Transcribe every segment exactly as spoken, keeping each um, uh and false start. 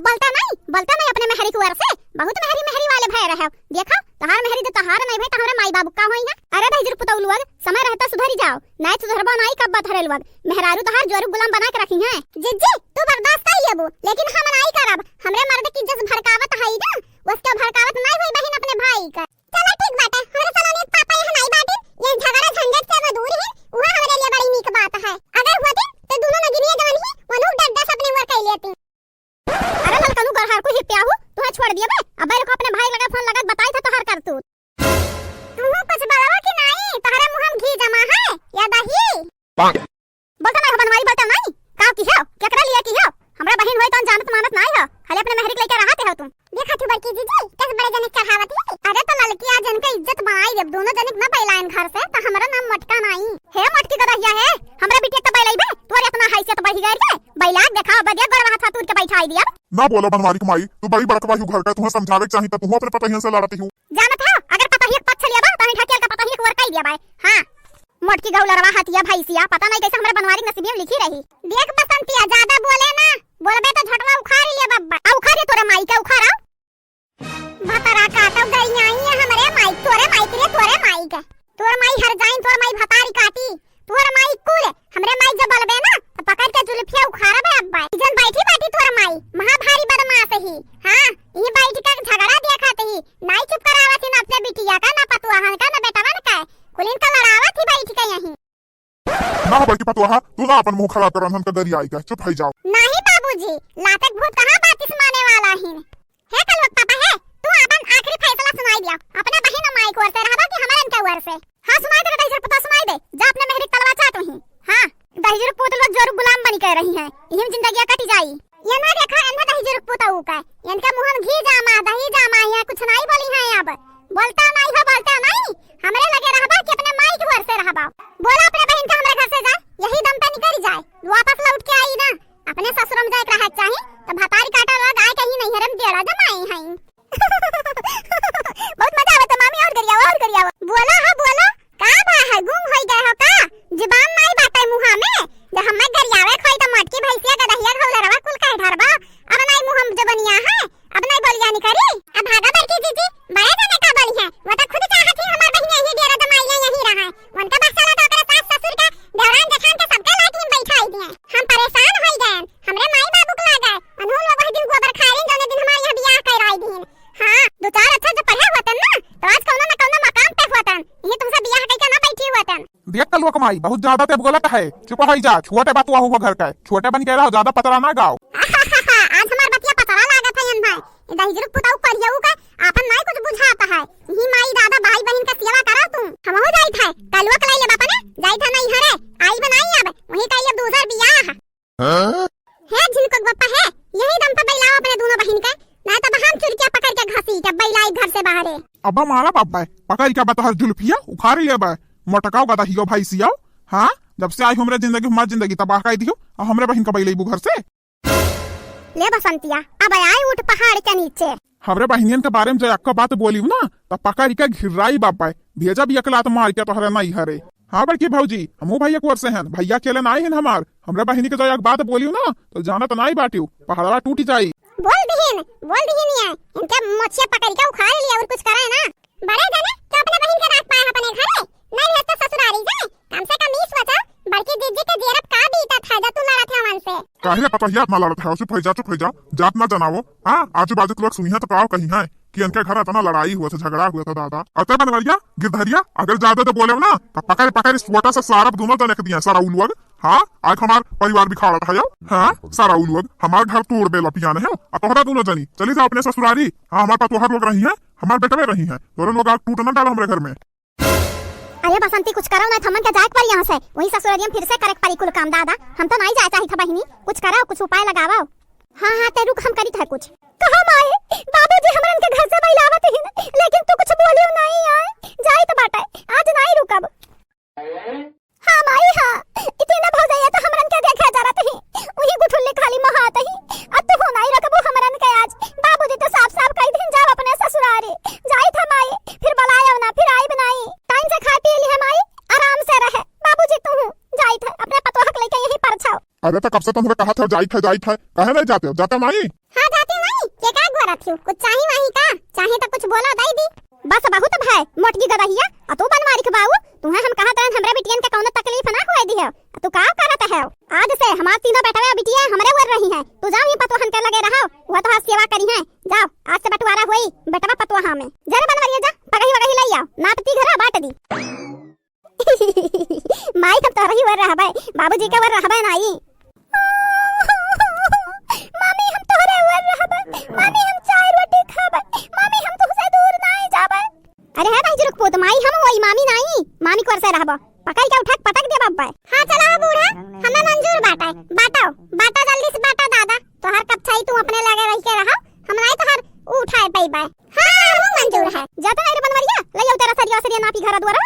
बोलता नहीं, बोलता नहीं अपने मेहरी कुंवर से। बहुत मेहरी मेहरी वाले भय रहे। देखो, तोहार मेहरी जो तोहार नहीं भई, तो हमरे माई बाबू का होई है? अरे दहिजरू पुतऊ लोग, समय रहता सुधरी जाओ, नहीं सुधरबो नहीं कब बतरे लोग। मेहरारू तोहार जोरू गुलाम बना के रखी हैं। जिज्जी, तू बर्दाश्त कर लेबू, लेकिन हम नहीं करब। हमरे मर्द की जस भड़कावत है ना, उसके भड़कावत नहीं होई बहिन अपने भाई का। चलो ठीक बाटे, हमरे सलोनी के पापा यहाँ नहीं बाटे, ये झगड़ा झंझट से वो दूर है, वह हमरे लिए बड़ी नीक बात है। अगर होते तो दोनों नगिनिया जवन ही, वनु डर दस अपने ऊपर कह लेती। अरे ललकनू गरहर को ही प्याहू, तुहे छोड़ दिया बे। अबे रुको, अपने भाई लगे फोन लगा, बताई था तोहर करतूत। तू कुछ बोलबो कि नहीं, तोहरे मुंह में घी जमा है या दही? बोलता नहीं हो बनवारी, बोलता नहीं। का की हो? केकरा लिए की हो? हमरा बहिन होई तो जानत मानत नहीं हो, खाली अपने मेहरी के लेके रहते हो तुम। देखा तू बड़की जीजी, कस बड़े जने चढ़ावत ही। अरे तो ललकी आज इनका इज्जत बनाई देब, दोनों जने ना बैलाइन घर से, तो हमरा नाम मोटका नहीं। हे मोटकी गदहिया है, हमरा बिटिया तो बैलाई बे, तोर इतना हैसियत बढ़ी गई रे। बैला देखा, बदिया गोरवा हाथ तूर के बैठाई दिया। ना बोलो बनवारी के माई, तू बड़ी बड़कवा हू घर का, तुहे समझावे के चाही, तो तू अपने पतहियन से लड़ती हूँ। जानत हो, अगर पतहिया के पक्ष लिया बा, तो ढकेल के पतहिया के ओर कई दिया बा। हाँ। मोटकी गौलरवा हथिया भैंसिया, पता नहीं कैसे हमरे बनवारी के नसीबिया में लिखी रही। देख बसंतिया, ज्यादा बोले ना, बोलबे तो झटवा उखाड़ ले बब्बा। आ उखाड़ ले तोरे माई के, उखाड़ आओ। भतरा काटो गरियाई है हमरे माई, तोरे माई के लिए, तोरे माई के। तोर माई हर जाइन, तोर माई भतारी काटी, तोर माई कुल, हमरे माई जब बोलबे ना, तो पकड़ के जुल्फिया उखाड़बे अब्बा। जन बैठी बैठी तोर माई, महा भारी बदमाश ही। हाँ, यही बैठ के झगड़ा देखत ही, नाई चुप करावत ही ना अपने बिटिया का, ना पतुआहन का, ना बेटवन का, कुलिन का लड़ावत ही बैठ के यहीं। ना हो बड़की पतुआहा, तू ना अपन मुंह खराब कर, हमन का गरियाई का, चुप हो जाओ। नहीं बाबूजी, लातक भूत कहाँ बातिस माने वाला हिन। हे कलुआ के पापा हे, तू अपन आखिरी फैसला सुनाई दिया, अपने बहिन और माई के ओर से रहबा कि हमरन के ओर से? हाँ सुनाई दे दहिजरू पुता, सुनाई दे, जा अपने मेहरी के तलवा चाट वहीं। हाँ, दहिजरू पूत लोग जोरू गुलाम बनी के रही हैं, इहिम जिंदगिया कटी जाई। ये ना देखा, एन्हे दहिजरू पुता ऊ का, इनके मुंह में घी जामा, दही जामा, यहाँ कुछ नहीं बोली है अब। बोलता नहीं हो, बोलता नहीं। हमरे लगे रहबा कि अपने माई के घर से रहबा? बोला अपने बहिन के हमरे घर से जा, यही दम पे निकल जाए, वापस लौट के आई ना। अपने ससुर में जाए के रहे चाही, तो भतारी काटा लोग आए कहीं नहीं हरम डेढ़ा जमाई हैं। बहुत मजा आवत है मामी, और गरियावा, और गरियावा। बोला हो, बोला, का बा है, गुम होई गए हो का? जुबान नहीं बाटे मुहा में, जो हमें गरियावे खोई तो मटकी भैंसिया गदहिया घौलरवा कुल कह ढरबा, अब नहीं मुहम जबनिया है। अब नहीं बोलिया नहीं करी। अब भागा बड़की जीजी, बड़े जने का बोली है, वो तो खुद चाहत ही हमार बहिनिया ही डेरा जमाइया यही रहा है। उनका बस चला तो ओकरे सास ससुर का, देवरान जेठान के सबके लाठी में बैठाई दिए। हम परेशान होई गए, हमरे माई बाबू के लागे, अनहु लोग वही दिन गोबर खारिन जौने दिन हमारे यहाँ बियाह कराई दीन। हाँ, दो चार अच्छा जो पढ़े होतन ना, तो आज कौनो न कौनो मकाम पे होतन, ये तुमसे बियाह कइके ना बैठी होतन। देख कलुआ के माई, बहुत ज्यादा ते बोलत है, चुप होई जा, छोटे बतुआ हुआ घर का, छोटे बन के रहो, ज्यादा पतरा ना गाओ। आज हमार बतिया पतरा लागत है अन भाई, दहिजरू पुताऊ करियऊ का आपन नाई कुछ बुझात है। ही माई दादा भाई बहिन का सेवा करा तू, हमहू जाइत है, कलुआ के लाई ले बापा ने, जाइत है नहीं हरे, आई बनाई अब, वही का ये दूसर बियाह। हाँ? हे झिनकुक बप्पा हे, यही दम पर बैलाओ अपने दोनों बहिन के, नहीं तो बहन चुरकिया पकड़ के घसीट बैलाई घर से बाहरे। अब्बा मारा बाबा, पकड़ के बतहर जुल्फिया उखाड़ लेबा, मोटकाओ गदहियो भैंसियो। हाँ, जब से आई हमरे जिंदगी, हमार जिंदगी तबाह कर दियो, और हमरे बहिन का बैलेबू घर से। ले बसंतिया, अब आए उठ पहाड़ के नीचे। हमरे बहिनियन के बारे में जो अक्का बात बोली ना, तो पकड़ के घिर्राई बाबा, भेजा भी एक लात मार के तोहरे नहीं हरे। हाँ बड़की भौजी, हमहू भैया के ओर से हन। भैया अकेले नाई हन हमार। हमरे बहिनी के जो एक बात बोलियो ना, तो जानत नाई बाटियो, पहाड़वा टूट जाई। बोल दिहिन, बोल दिहिन ये। इनके मोछिया पकड़ के उखाड़ लिया और कुछ करे ना। बड़े जने तो अपने बहिन के राख पाए अपने घरे, नहीं रहे तो ससुरारी जाए। कम से कम ई सोचा, बड़की जीजी के जेरब का बीतत है जो तू लड़त है हमन से। काहे रे पतोहिया इतना लड़त है? चुप हो जा, चुप हो जा, जात ना जनावो। हाँ, आजू बाजू के लोग सुनिहे तो का कही है कि इनके घर इतना लड़ाई हुआ था, झगड़ा हुआ था दादा। अतः बनवरिया, गिरधरिया, अगर ज्यादा तो बोले ना, तो पकड़ पकड़ इस वोटा से सारा दोनों जने के दिया, सारा उलुअग। हाँ, आज हमार परिवार बिखारत है यो। हाँ, सारा उलुअग, हमार घर तोड़ बेला पियान है। अब तोहरा दोनों जनी चली जाओ अपने ससुरारी। हाँ, हमार पतोहर लोग रही है, हमार बेटवे रही है, तोरे लोग आग टूट ना डालो हमरे घर में। अरे बसंती, कुछ करो ना, थमन के जाए के पड़ी यहाँ से। वही ससुररिया में फिर से करे के पड़ी कुल काम। दादा, हम तो नहीं जाए चाहिए था बहिनी, कुछ करो, कुछ उपाय लगावो। हाँ, हाँ, ते रुक, हम करी था कुछ। कहो माए, बाबूजी हमरन के घर से बैलावत ही, लेकिन तू कुछ बोलियो नहीं आए। जाए तो बाटे, आज नहीं रुकब। हाँ माई, हाँ, इतने भौजैया तो हमरन के देखे जरत ही, वही गुठुल्ली खाली महात ही। अब तू हो नहीं रखबू हमरन के आज। बाबूजी तो साफ साफ कह दिन, जाओ अपने ससुरारी। जाई था माई, फिर बुलायो ना, फिर आइब नहीं। टाइम से खा पी ली है माई, आराम से रहे। बाबूजी तू हूँ, जाई था अपने पतोह के लेके यहीं पर छाओ। अरे तो कब से तुमसे कहा था जाई था, जाई था, काहे नहीं जाते हो? जाते माई। हाँ आती माई, के का गोरत हियो? कुछ चाही वाही का? चाही त कुछ बोला, दई दी। बस बहुत भय, मोटकी गदहिया, अ तू बनवारी के बाऊ, तुहे हम कहत रहन हमरे बिटियन के कौनो तकलीफ ना होए दिहेव, अ तू का करत है? आज से हमार तीनों बेटवा बिटिया हमरे ओर रही हैं, तू जाओ ये पतोहन के लगे रहो, वह तोहार सेवा करिहैं, जाओ आज से बंटवारा होई बेटवा पतोहा में। जा रे बनवरिया जा, पगही वगही लई आओ, नापती घरा बाट दी। माई, हम तोहरे ही ओर रहबै, बाबूजी के ओर रहबै नाई। मामी, हम तोहरे ओर रहबै। मामी, हम चाय रोटी खाबै। मामी, हम तुहसे दूर नाई जाबै। अरे है भाई जुरुक पूत, माई हम होई, मामी नाई। मामी के ओर से रहबो। पकड़ के उठा के पटक देब अब्बै। हाँ, चला हो बूढ़ा, हमें मंजूर बाटै। बाटो, बाटा जल्दी से बाटा दादा। तोहर कपछाई तू अपने लगे रह के रहो, हम नाई तोहर उठाए पइबै। हाँ, हमहू मंजूर है। जाता नहीं रे बनवरिया, ले आओ तेरा सरिया, सरिया नापी घरा दुआरा।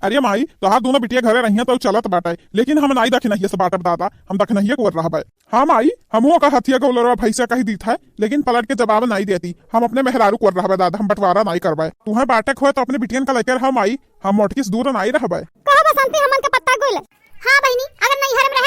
अरे माई, तोहार दोनों बिटिया घरे रहिया तो चलत बाटै, लेकिन हम नाई दखिनहिया से बाटब दादा, हम दखिनहिया के ओर रहबै। हाँ माई, हमहू ओकर हथिया गोलरवा भैंसा कही दीत है, लेकिन पलट के जवाब नाई देती। हम अपने मेहरारू के ओर रहबै दादा, हम बंटवारा नाई करबै। तुहे बाटे के होए तो अपने बिटियन का लेकर रहो माई, हम मोटकी से दूर नाई रहबै। कहो बसंती, हमन के पत्ता गुल। हाँ बहिनी, अगर नैहर में